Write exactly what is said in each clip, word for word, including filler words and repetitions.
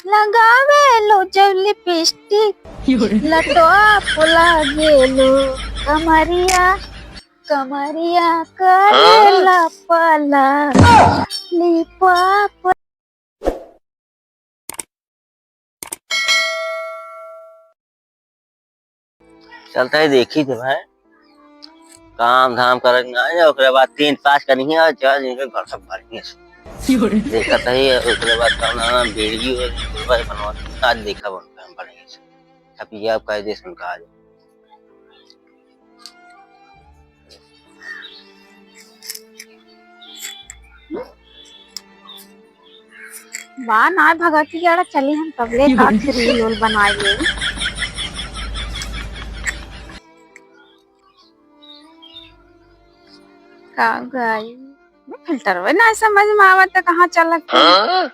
लगावेलू जब लिपस्टिक, लटवा पोला गेलू कमरिया, कमरिया करेला पाला, लिपा चलता है, देखी थे भाई, काम धाम करे के ना है, ओकरे बाद तीन पाँच करिहे और चल जिनके घर सब बढ़िया से। देखत है, ओकरे बाद कौन नाम वीडियो बनवा, आज देखा बन बढ़िया से। अब ये आप कह दे सुन का आज। बा ना भगत की जरा चली हम तबले का फिर रील उल बनाई ले। का गई? मैं फिल्टर वे ना समझ में आवत है कहाँ चलत है। हाँ?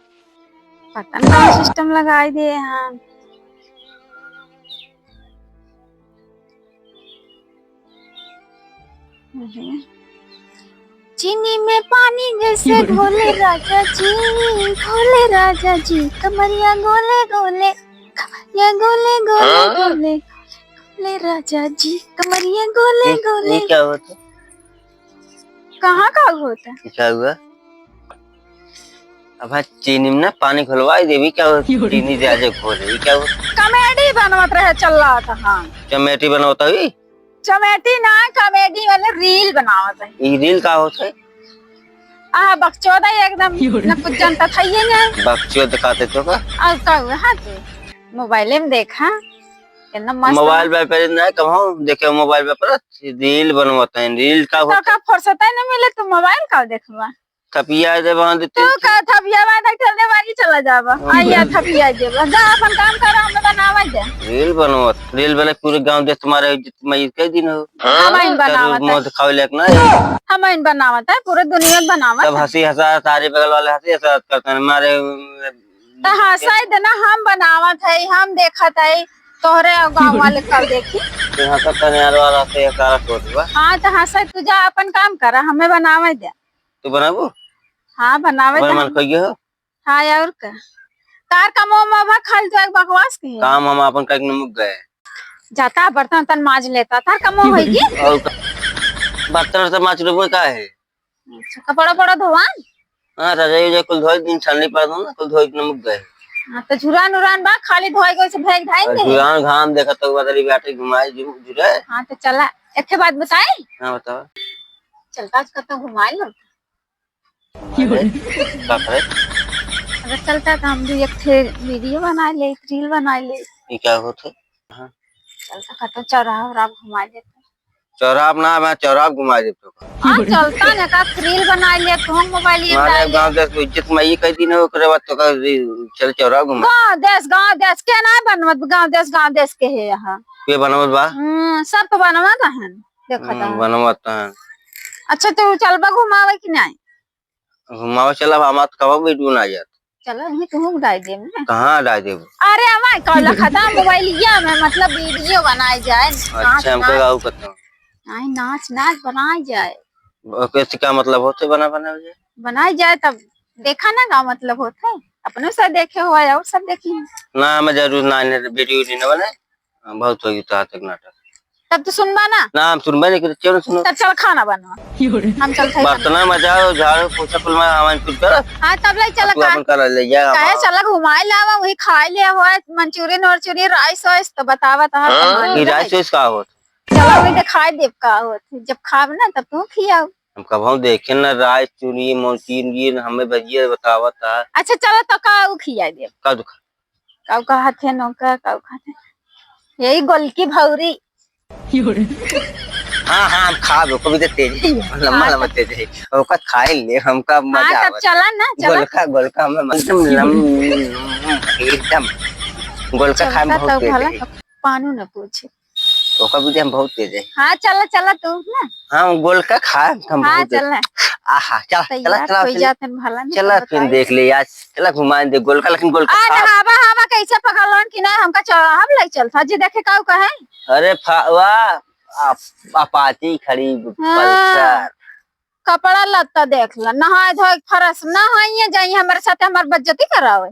पता नहीं कौन सिस्टम लगाई दे हम। हम्म। चीनी में पानी जैसे घोले राजा जी, घोले राजा जी, कमरिया गोले गोले, कमरिया गोले गोले, हाँ? गोले गोले राजा जी, कमरिया गोले ये, गोले। ये क्या होता? कहाँ का होता? ये क्या हुआ? अब हाँ, चीनी में ना पानी घोलवाई देवी, क्या हो? चीनी ज्यादा घोल देवी, क्या हो? कमेडी बनवत रहे, चल रहा था, हाँ। चमेटी बनवता हुई? चमेटी ना, कमेडी वाले रील बनावत है। ई रील का होत है? आ, बकचोदा एकदम, न कुछ जानता था ये ना। बकचोद दिखाते तो का? और का हुआ, हाँ, तो मोबाइले में देखा, एकदम मस्त मोबाइल बा। पे, पे ना कहो, देखे मोबाइल पे पर रील बनवत है, रील का तो होत है? का फुर्सत है ना मिले, तू मोबाइल का देखबा? थपिया दे बांध तू ते। का थपिया बांध ठेले बारी चला जाबा। हाँ। आइया थपिया देबा। जा अपन काम कर, हमें बनावा दे। रील बनवत, रील बने पूरे गांव देश तुम्हारे इज्जत में कई दिन हो। हाँ। हम आइन बनावत है। मौत खावे लायक ना है। हम आइन बनावत है, पूरे दुनिया में बनावत सब है। हंसी हंसा, सारे बगल वाले हंसी हंसा करते हैं। मारे तो हंसाई देना, हम बनावत है, हम देखत है, तोहरे गांव वाले कब देखी? तो हंसत तनियार वाला से ये सारा सोच बा। हाँ, तो हंसाई, तू जा अपन काम करा, हमें बनावे दे। तू बनाबू? हाँ, बनावे ओकर दे मन हम। कहिए हो? हाँ, और का? तार कमो में भा खाली तो एक बकवास की है। काम हम आपन करके मुक गए। जाता बर्तन तन माज लेता, तार कमो होई की? और का? बर्तन से माज लेबो का है? अच्छा, कपड़ा पड़ा धोवान? हाँ, रजाई उजाई कुल धोई दिन छानली पड़ दो ना, कुल धोई के मुक गए। हाँ, तो झुरान उरान बा, खाली धोई गई से भेज धाई और दे। झुरान घाम देखत तो बदली बैठे घुमाई जु-, जुरे। हाँ, तो चला, एक ठे बात बताई? हाँ, बताओ। चलता आज कतौ घुमाई लो। अरे, का करे? अगर चलता तो हम भी एक ठे वीडियो बनाई ले, एक रील बनाई ले। ये क्या होत है? हाँ। चलता कतौ चौराहा उराहा घुमाई लेते। चौराहा ना, मैं चौराहा घुमाई देते। हाँ, चलता ना, का रील बनाई ले, तू मोबाइल ये मारे बनाई ले। गाँव देश में इज्जत में ये कह दी ना, ओकरे बाद तो का री-, चल चौराहा घुमा। गाँव देश, गाँव देश के ना बनवत, गाँव देश, गाँव देश के है यहाँ। के बनवत बा? हम्म, सब तो बनवत हन। देखत हम्म, हन। बनवत हन। अच्छा, तो चलबा घुमावे कि नहीं? घुमावे चलब, हमार तो कबो वीडियो ना जात। चला, वहीं तुहूँ उड़ाई देम ना। कहाँ उड़ाई देबू? अरे, हमार कौला खत्म मोबाइलिया में, मतलब, वीडियो बनाई जाए। अच्छा, नाच, हमको नाच। गाऊ कतो। आई नाच, नाच बनाई जाए। ओके से का मतलब होते बना, बनावे जाए? बनाई जाए, तब देखा ना का मतलब होते। अपने से देखे हो और सब देखी। ना, हमें जरूर ना, नहीं तो वीडियो नहीं ना बने। हाँ, बहुत होई तोहार तक नाटक। तब तू सुनबा ना? ना, हम सुनबे नहीं करते, क्यों ना सुनो? तब चल खाना बनवा। हम चलते हैं बर्तन खाना। में जाओ, झाड़ू, पोछा, कुल में हमारे कुछ कर। हाँ, तब ले चल अब तू का। अपन कर ले जा, काहे हाँ। चल घुमाए लावा, वही खाए ले होए, मंचूरियन वर्चूरियन, राइस वाइस, तो बतावा तो हाँ, हाँ? सामान ये ले। राइस वाइस का होत? चल वही दिखाई देब का होत, जब खाब ना तब तू खियाओ। हम कबहूँ देखे ना राइस चूरी, मंचूरियन, हमें भजिया बतावत है। अच्छा चलो तो का उ खिया देब। का दुखा? काऊ कहत है नौका, काऊ कहत है? यही गोलकी भौरी। हाँ, हाँ, हम खाब, ओको भी तो तेज है, लम्बा, हाँ, लम्बा तो तेज है। ओका खाए ले, हमका मजा हाँ, तब आवत है। चला ना, चला। गोलका, गोलका, हमें एकदम लम-, एकदम गोलका खाए में चलता बहुत तो तेज भला है। पानू न पूछे। ओकर बुद्धि हम बहुत तेज है। हाँ, चला, चला तू ना। हाँ, गोलका खा, हम हाँ, बहुत तेज। चला। आहा, चला, चला, तैयार चला, होई चला। जातन भला नहीं चला, तो फिर बताई। देख ले यार, चला घुमाए दे गोलका, लेकिन गोलका आ, खा। ना, हवा, हवा कैसे पकड़लन कि ना, हमका चढ़ाव ले चल था, जी देखे काऊ कहे। अरे फा-, वाह, आप, अपाची खड़ी, हाँ। पल्सर। कपड़ा लत्ता देख ला, नहाए धोए के फरस, नहाइए जाइए हमारे साथे, हमार बेइज्जती करावे।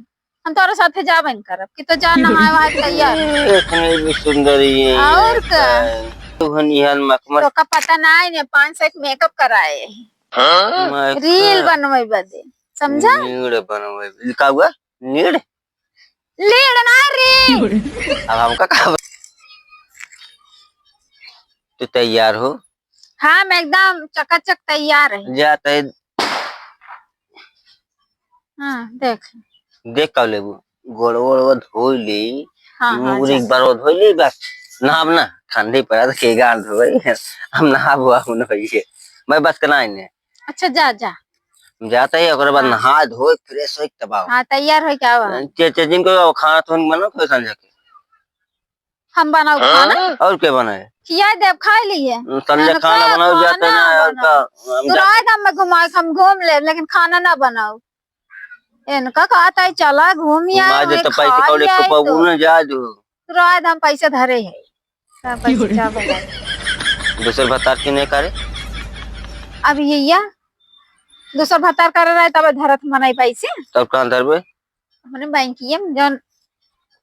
हम तोरे साथे जाबे न करब कि तो जा नहाए वहाए तैयार। इतनी भी सुंदर ये और का? तो हन इहन मखमल। तो का पता ना है ने पाँच सौ एक मेकअप कराए। हाँ? मैं रील का बनवे बदे, समझा? नीड़ बनवे बदे। का हुआ? नीड़? लीड़ ना रे। अब हमका का ब-, तू तैयार हो? हाँ, मैं एकदम चकाचक तैयार है। जा तै हाँ, देख। देख का लेबू, गोड़वा ओड़वा धोई ली, हाँ, हाँ, मुंह जा। एक बार धोई ली बस। नहाब ना, ठंडी पड़ा तो के गाल धोई। हम नहाब हुआ हम नहीं है। मैं बस के ना आइने। अच्छा, जा, जा। हम जाते ही, ओकरे बाद हाँ। नहा धोई, फ्रेश होई तब आओ। हाँ, तैयार होई क्या हुआ? चे-, चे-, जिनको खाना तो बनाओ, फिर संझा के। हम बनाओ खाना? और के बनाए? खिया देब, खाए लिए। संझा इनका खाना बनाओ, जाते खाना ना, और बनाओ। का, हम तू जा- राय दाम में घुमाए, हम घूम लेब, लेकिन खाना ना बनाओ। इनका कहता है, "चला घूम आए, घुमा दे वहीं तो पैसे खा कौड़ी ले आए को तो।" पबू न जा दू। तू राय दाम पैसे धरे है। का पैसे क्या बनाए? दूसर भतार की नहीं करे? अब ये या, दूसर भतार करे रहे, तब धरत मनाई पैसे। तब कहाँ धरबे? अपने बैंकिया में जौन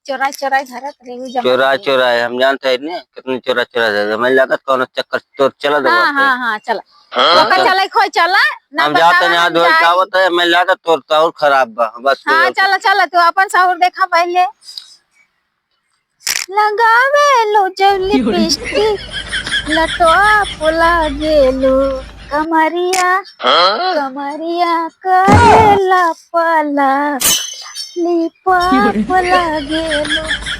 चोराई चोराई धरत रहे, उ जमा चोराई करे। चोराई, हम जानते हैं ने, कितनी चोरा चोरा धरत। हमें लागत कौनो चक्कर चोर चला हाँ, देवा हाँ, हाँ, चला। हाँ? ओकर चला, खोई चला, ना हम जाते बतावा, ना हम धोई जाई। का होता है, हमें लागत तोर तो और खराब बा, बस हाँ, तोर चला, चला, तू अपन सहूर देखा पहले। लगावेलू जब लिपस्टिक, लटवा पोला गेलू कमरिया, हाँ? कमरिया करेला पाला, लिपा पोला गेलू।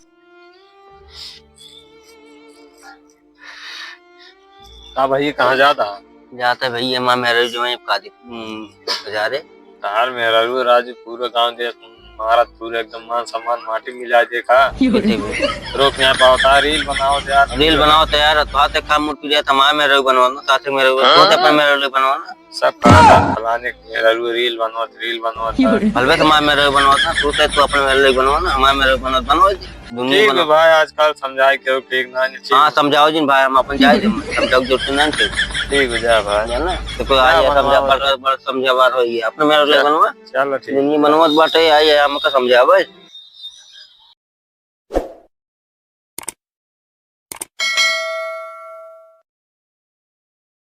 का भाई, कहाँ जाता? जाता भैया, माँ मेहरारू जो है, कादी, हम्म, बाजारे। तार मेहरारू राजू पूरा गांव देश मारत, पूरा एकदम मान सम्मान माटी मिला देखा। रोक यहाँ पावता, रील बनाओ यार। रील बनाओ तो यार, बात है, काम मुड़ पिरिया था, माँ मेहरारू बनवाना, साथे मेहरारू, हाँ? तो अपन मेहरारू बनवाना। सब कहा था, फलाने के मेहरारू रील बनवत, रील बनवत। हलवे तो माँ मेहरारू बनवाना, तू तो, तू अपने मेहरारू बनवाना, हमारे मेहरारू बनवत, बनवा दे। दुनिया ठीक बना। है भाई, आजकल समझाए के हो, ठीक ना, नहीं, ठीक। हाँ, समझाओ जिन भाई, हम अपन जाए दे, समझाओ जरूरत ना है। ठीक हो जा भाई। है ना? तो कोई ना आए, समझा, बनवाओ। बड़, बड़ समझा बार हो ये, अपने मेहरारू चल, बनवा। चलो, ठीक दुनिया है। बनवत बाटे, आए, हमका समझावे।